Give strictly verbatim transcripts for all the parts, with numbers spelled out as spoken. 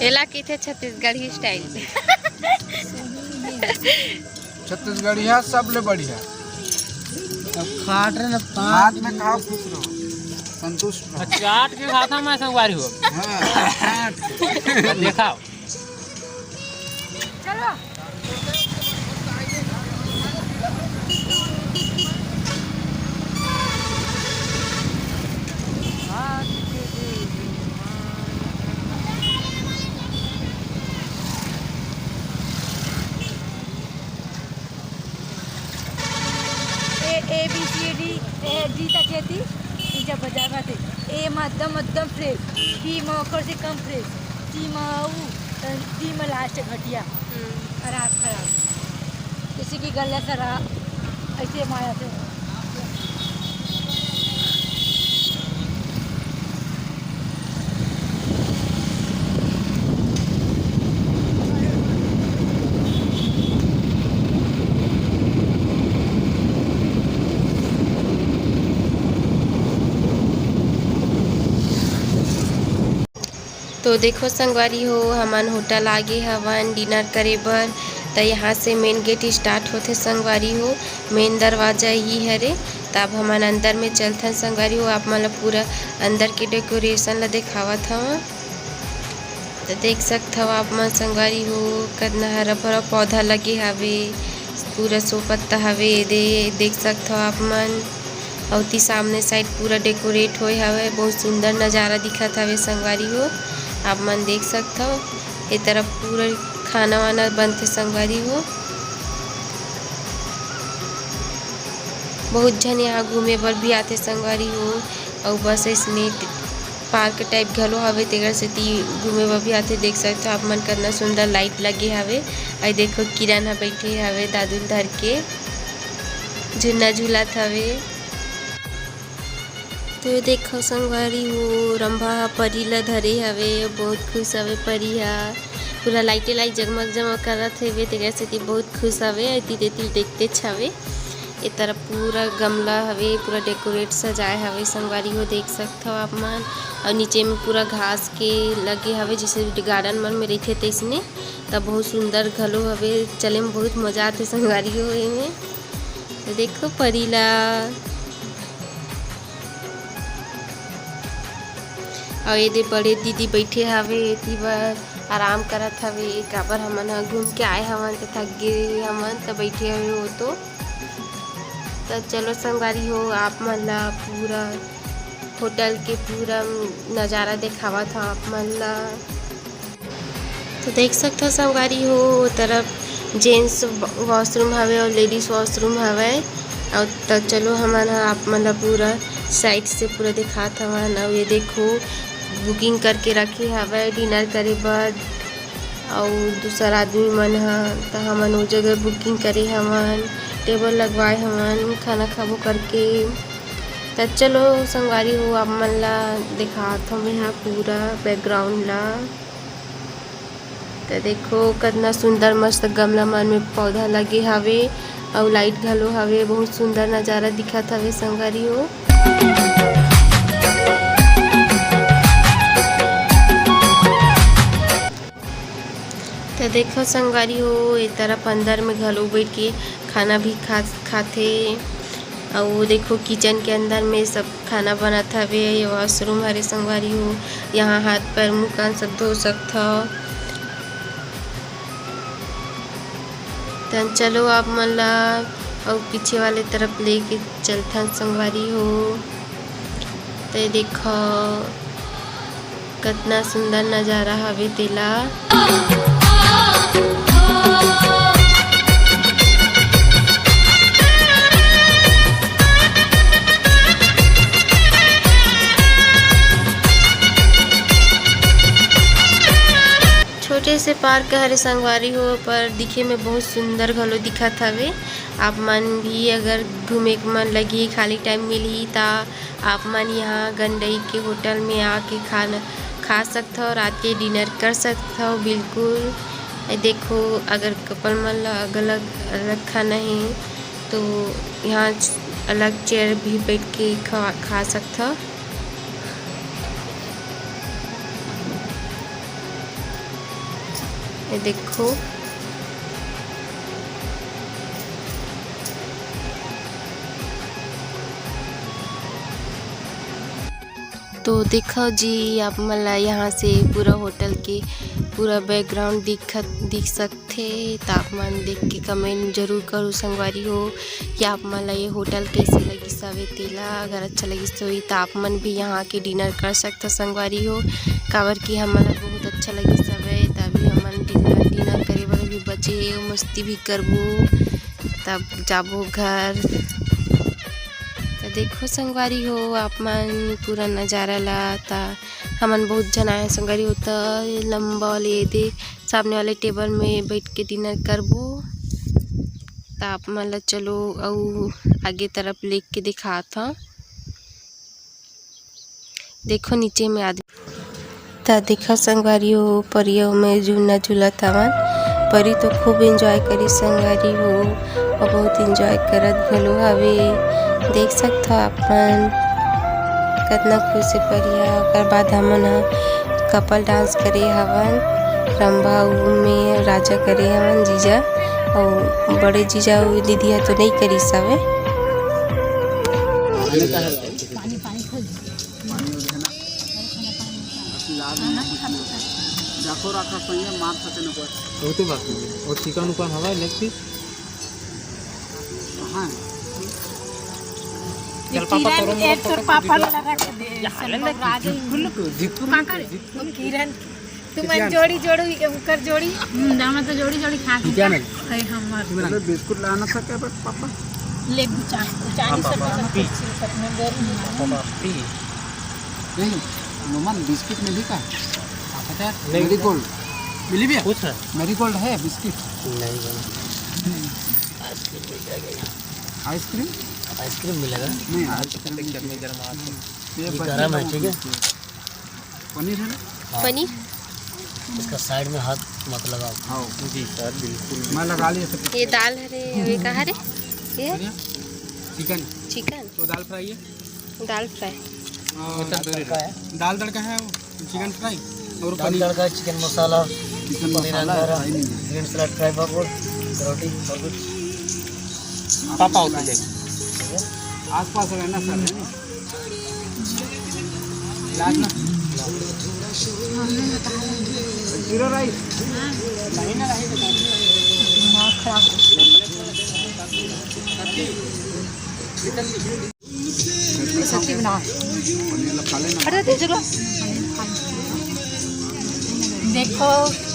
एला कहिथे छत्तीसगढ़ी स्टाइल। छत्तीसगढ़िया सबले बढ़िया। अब खाट रहे ना, हाथ में खाओ, खुश रहो, संतुष्ट रहो। चाट के खाता मैं संगवारी हो। हाँ। देखा। चलो। ए, ए, बी, सी, डी, ए, डी तक हे ती, ई जब बजाए बात हे। ए म एकदम, एकदम फ्रेश, बी म ओकर से कम फ्रेश, सी म ऊ, डी म लास्ट घटिया। हम्म। खराब, खराब। जैसे कि गला सरा, ऐसे माया से। तो देखो संगवारी हो, हमन होटल आगे हवन डिनर करे बर। त यहाँ से मेन गेट स्टार्ट होथे संगवारी हो, मेन दरवाजा ही हरे। त अब हमन अंदर में चलथन संगवारी हो, आप मन ल पूरा अंदर के डेकोरेशन ल देखावत हवं। त देख सकत हव आप मन संगवारी हो, कतना हरा भरा पौधा लगे हवे, पूरा सो पत्ता हवे एदे, देख सकत हव आप मन। अउ ती सामने साइड पूरा डेकोरेट होए हवे, बहुत सुंदर नजारा दिखत हवे संगवारी हो। आप मन देख सकत हव, ए तरफ पूरा खाना वाना बनथे संगवारी हो। बहुत झन यहाँ घूमे बर भी आथे संगवारी हो। अउ बस इसने पार्क टाइप घलो हवे, तेकर सेती घूमे बर भी आथे। देख सकत हो आप मन, कतना सुंदर लाइट लगे हवे। अउ देखो, किरण ह बइठे हवे दादू ल धर के, झुन्ना झुलत हवे। तो ये देखो संगवारी हो, रंभा ह परी ल धरे हवे, बहुत खुश हवे परी ह। पूरा लाइटे लाइट जगमग जगमग करत हवे, तेकर सेती बहुत खुश हवे। एती तेती देखतेच हवे। ए तरफ पूरा गमला हवे, पूरा डेकोरेट सजाए हवे संगवारी हो, देख सकत हव आप मन। अउ नीचे में पूरा घास के लगे हवे, जैसे गार्डन मन में रहिथे तइसने। त बहुत सुंदर घलो हवे, चले में बहुत मजा आथे संगवारी हो एमे। त देखो परी ला। अउ एदे बड़े दीदी बइठे हवे, एती बर आराम करत हवे, काबर हमन ह घूम के आए हवन, त थक गे हवन, त बइठे हवे वो तो। त चलो संगवारी हो, आप मन ला पूरा होटल के पूरा नजारा देखावत हव आप मन ला। तो देख सकथव संगवारी हो, ओ तरफ जेंट्स वॉशरूम हवे अउ लेडीज वॉशरूम हवे। अउ त चलो हमन ह आप मन ला पूरा साइड से पूरा देखात हवन। अउ ये देखो, बुकिंग करके रखे हवे डिनर करे बर। अउ दूसर आदमी मन ह, त हमन ओ जगह बुकिंग करे हवन, टेबल लगवाए हवन, खाना खाबो करके। त चलो संगवारी हो, आप मन ला देखात हव मेहा पूरा बैकग्राउंड ला। त देखो, कतना सुंदर मस्त गमला मन में पौधा लगे हवे, अउ लाइट घलो हवे। बहुत सुंदर नजारा दिखत हवे संगवारी हो। त देखो संगवारी हो, ए तरफ अंदर में घलो बइठ के खाना भी खा, खाथे। अउ देखो, किचन के अंदर में सब खाना बनत हवे। ये वॉशरूम हरे संगवारी हो, यहाँ हाथ पैर मुंह कान सब धो सकथव। त चलो, आप मन ला अउ पीछे वाले तरफ लेके चलथन संगवारी हो। त देखो, कतना सुंदर नजारा हवे तेला। छोटे से पार्क हरे संगवारी हो, पर दिखे में बहुत सुंदर घलो दिखत हवे। आप मन भी अगर घूमे के मन लगही, खाली टाइम मिलही, त आप मन यहाँ गंडई के होटल में आके खाना खा सकथव, रात के डिनर कर सकथव बिल्कुल। ए देखो, अगर कपल मन ला अलग-अलग, अलग खाना हे, तो यहाँ च-, अलग चेयर भी बैठ के खा, खा सकथव। ये देखो, तो देखो जी, आप मन ला यहाँ से पूरा होटल के पूरा बैकग्राउंड दिखत, दिख सकथे। तो आप मन देख के कमेंट जरूर करो संगवारी हो, कि आप मन ला ये होटल कैसे लगिस हवे तेला। अगर अच्छा लगिस होही तो आप मन भी यहाँ के डिनर कर सकथो संगवारी हो, काबर कि हमन ला बहुत अच्छा लगिस हवे। तभी हमन डिनर, डिनर करे बर भी बचे हे, मस्ती भी करबो, तब जाबो घर। तो देखो संगवारी हो आप मन पूरा नजारा ला। त हमन बहुत झन आए संगवारी हो, त लंबा वाले ये दे सामने वाले टेबल में बैठ के डिनर करबो। त आप मन ला चलो अउ आगे तरफ लेके दिखात हव। देखो नीचे में आदमी, त देखो संगवारी हो, परियो में झूलना झूलत हवन। परी तो खूब एंजॉय करी संगवारी हो, अउ बहुत एंजॉय करत घलो हवे। देख सकथव आप मन कतना खुश हे परिया। ओकर बाद हमन ह कपल डांस करे हवन, रंभा अउ में राजा करे हवन जीजा, अउ बड़े जीजा अउ दीदी ह तो नइ करिस हवे। पानी, पानी खोल। पानी हो जाए ना। अति लाभ नहीं कुछ नहीं। जाको रखा सही है, मार सके ना कोई। वो तो बात नहीं है। और चिकन उकन हवा लेग पीस? हाँ। चल पापा, किरण, तोरो मोरो एक ठो फोटो पापा खींच ला। वाला रख दे, संभव राज। जितकुन, जितकुन, तू कहाँ करे? जितकुन। वो किरण। तुमन जोड़ी जोड़ी, उनकर जोड़ी। हम्म, दामा तो जोड़ी जोड़ी खा के ठीक है ना? है हमर। चलो, बिस्कुट लाना था क्या बस पापा? ले, दो चार, चालीस हाँ, रुपये पापा, का पी। पच्चीस रुपये में दे रही हूँ। पापा, पी। नहीं, मम्मा, बिस्कुट मिली का? पापा क्या? नहीं। मेरीगोल्ड। मिली भी है? पूछ ना। मेरीगोल्ड है बिस्किट? नहीं बना। आइसक्रीम मिल जाएगा यहाँ। आइसक्रीम? आइसक्रीम मिलेगा। नहीं, आइसक्रीम नहीं। चटनी गरम आ। ये ये बच्चे गरम है, लोग ठीक है? पनीर है ना? हाँ। पनीर। इसका साइड में हाथ मत लगाओ। हाँ। जी सर, बिल्कुल। मैं लगा लिया सब। ये दाल हरे, ये का हरे? ये? बढ़िया। चिकन। चिकन। वो दाल फ्राई है। दाल फ्राई। और वो तंदूरी तड़का है। दाल तड़का है, वो चिकन फ्राई और दाल पनीर। तड़का, चिकन मसाला, चिकन पनीर मसाला, अंगारा, फ्राई नहीं है। ग्रीन सलाद, फ्राई पापड़, रोटी और कुछ। पापा होते थे। आसपास रहना सर, है ना? जीरा राइस। दिमाग खराब हो गया। सब्जी बनाओ। पनीर ला खा लेना। अरे, दे चलो। देखो,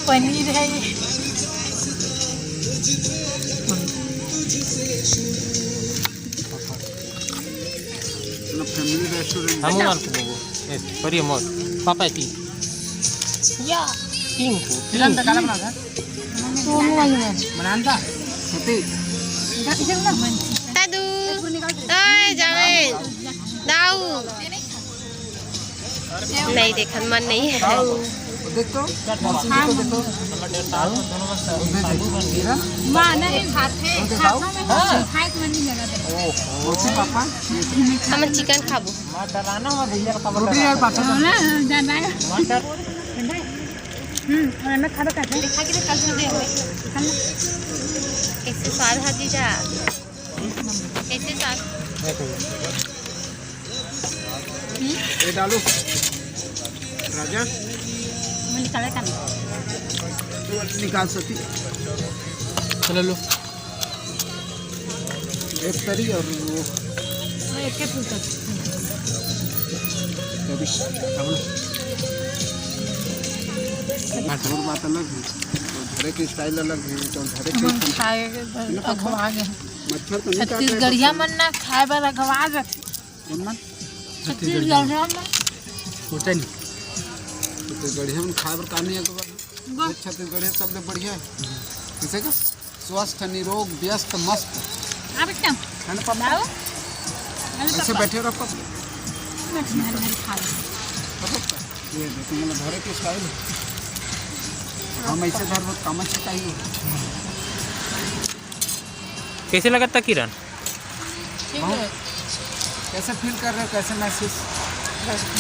पनीर है ये। अपना फैमिली रेस्टोरेंट। हम उमर को बोबो। ए, परियो मोर। पापा ती। या। पिंक। पिंक। बनाता? सती। दादू। ओए, जावे। दाऊ। नहीं देखत, मन नहीं है। देख तो, मौसी जी को देखो। वो दे दे। माँ नहीं खाते, खाते में खाए तो मन नहीं लगा। मौसी पापा, हमन चिकन खाबो। रोटी यार पापा। ना, ज्यादा है। हम्म, और मैं खाबो कैसे? देखा कि कल सुन दे। कैसे स्वाद है जीजा? कैसे स्वाद? ये डालो राजा। वो निकाले का नहीं? निकाल सकी। चलो लो। एक तरी और वो वो एक के फूल तक। रविश, अब ना। और बात अलग है, तो घरे के स्टाइल अलग है, तो घरे के हम खाए, अघवा गए। मच्छर तो नहीं काट रहे छत्तीसगढ़िया बच्चे। मन ना खाए बर अघवा जाथे। कौन मन? छत्तीसगढ़िया मन। सोचा नहीं। छत्तीसगढ़िया मन खाए बर का नहीं अघवा? वाह। छत्तीसगढ़िया सबले बढ़िया है। किसे का? स्वस्थ, निरोग, व्यस्त, मस्त। अरे क्या? है ना पापा? लाओ। अरे ऐसे पापा। बैठे रहो पापा। मैं तुम्हारे घर खा लूँ। पापा, ये देखो, मतलब, घरे के स्टाइल है। हम ऐसे घर में कम अच्छा चाहिए। कैसे लगता किरण? ठीक है। कैसे फील कर रहे हो, कैसे महसूस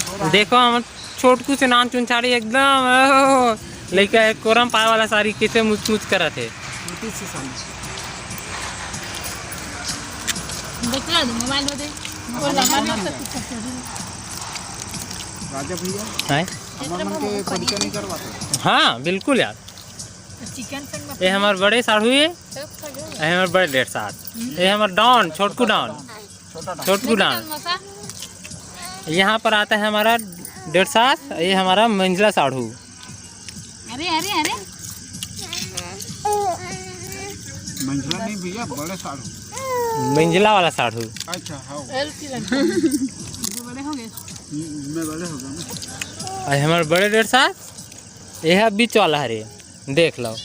हो रहा है? देखो, हम छोटकू से नान चुनछाड़ी एकदम, ओह, लइका एक कोरम पाए वाला सारी कइसे मुच मुच करत हे। छोटी सी साली। देख लो मोबाइल में दे। राजा भैया, हैं? हमर मन के परिचय नहीं करवाते। हाँ, बिल्कुल यार। चिकन संग ये हमार बड़े साढ़ू हे, ये हमार बड़े डेढ़ सास, ये हमार डॉन, छोटकू डॉन, छोटकू डॉन। यहाँ पर आता है हमारा डेढ़ सास, ये हमारा मंझला साढ़ू। अरे अरे अरे मंझला नहीं भैया, बड़े साढ़ू। मंझला वाला साढ़ू। अच्छा, हाँ। बड़े हो गए। हम्म, मैं बड़े हो गया ना। और हमारे बड़े डेढ़ सास, ये है बीच वाला हरे, देख लो।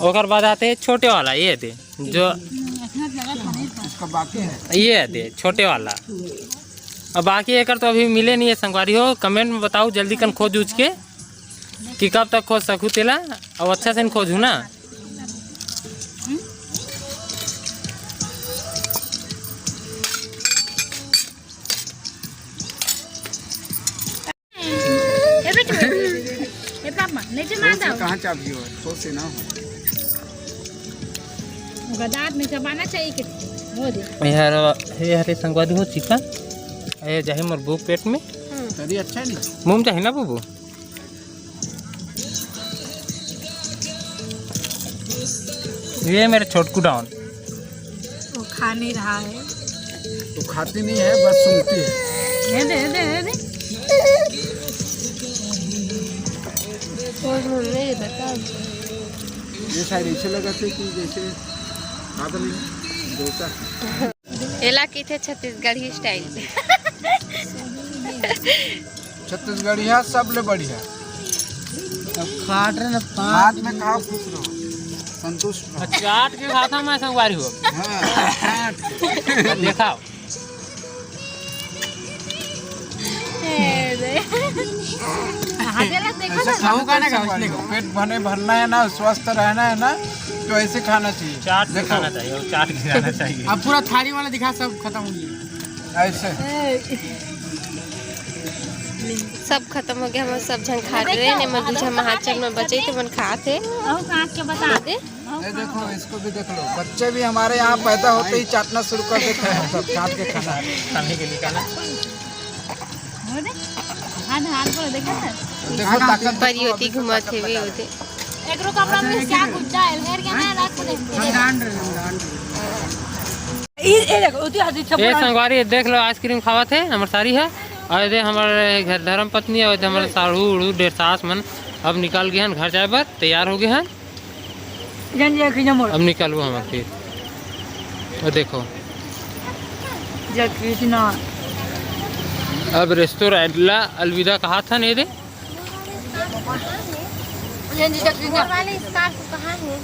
ओकर बाद आते हैं छोटे वाला, ये दे जो इसका बाकी है। ये दे छोटे वाला। अब बाकी एकर तो अभी मिले नहीं है संगवारी हो, कमेंट में बताओ जल्दी कन खोज उज के कि कब तक खोज सकू तेला। अब अच्छा से खोजू ना। ए बेटू, ए पापा, नीचे मार इसमें दो। कहाँ चाबी हो? सो से ना हो। ओकर दांत में चबाना चाहिए कि वो दे। ये हरे, ये हरे संगवारी हो चिकन, ये जाही मोर बुक पेट में। तरी अच्छा है नहीं? मुंह में जाही ना बुबू। ये मेरे छोटकू डॉन। वो खा नहीं रहा है। तो खाती नहीं है, बस सुनती है। ये दे, ये दे, ये दे। ये शायद ऐसे लगा थे कि जैसे आदमी डोसा। एला कहिथे छत्तीसगढ़ी स्टाइल। छत्तीसगढ़िया सबले बढ़िया। अब खाट रहे ना हाथ में खाओ, खुश रहो, संतुष्ट रहो। चाट के खाता मैं संगवारी हो। हाँ, देखा। ऐसे खाओ, पेट भरने भरना है ना, स्वस्थ रहना है ना, तो ऐसे खाना चाहिए। चाट के देखो, खाना चाहिए, और चाट के खाना चाहिए। अब पूरा थाली वाला दिखा, सब खत्म हो गया। ऐसे सब खत्म हो गया, हम सब झन खात रहे ने, मन दू झन महाचल में बचे थे, मन खात हे। और काट के बता दे। ये देखो, इसको भी देख लो। बच्चे भी हमारे यहाँ पैदा होते ही चाटना शुरू कर देते हैं, सब चाट के खाना। खाने के लिए खाना। वो दे। हाथ हाथ को देखा था। देखो ताकत। परियोती घुमा थे भी होते। एकरो कपड़ा में क्या गुड्डा है, हेर के ना राख दे। हम डांड रहे, हम डांड रहे। ई ए देखो, उती हाथी ये संगवारी, ये देख लो, आइसक्रीम खावा थे, हमारे सारी है। और ये हमारे घर धर्म पत्नी, और ये हमारे साढ़ू उड़ू डेढ़ सास मन अब निकल गए हैं घर जाए बर, तैयार हो गए हैं। जन जे खिजा मोड़। अब निकलबो हम फिर। वो देखो, जय कृष्णा। अब रेस्टोरेंट ला अलविदा कहा था नहीं दे। जन जी जय कृष्णा। वाले स्कार्फ कहाँ है?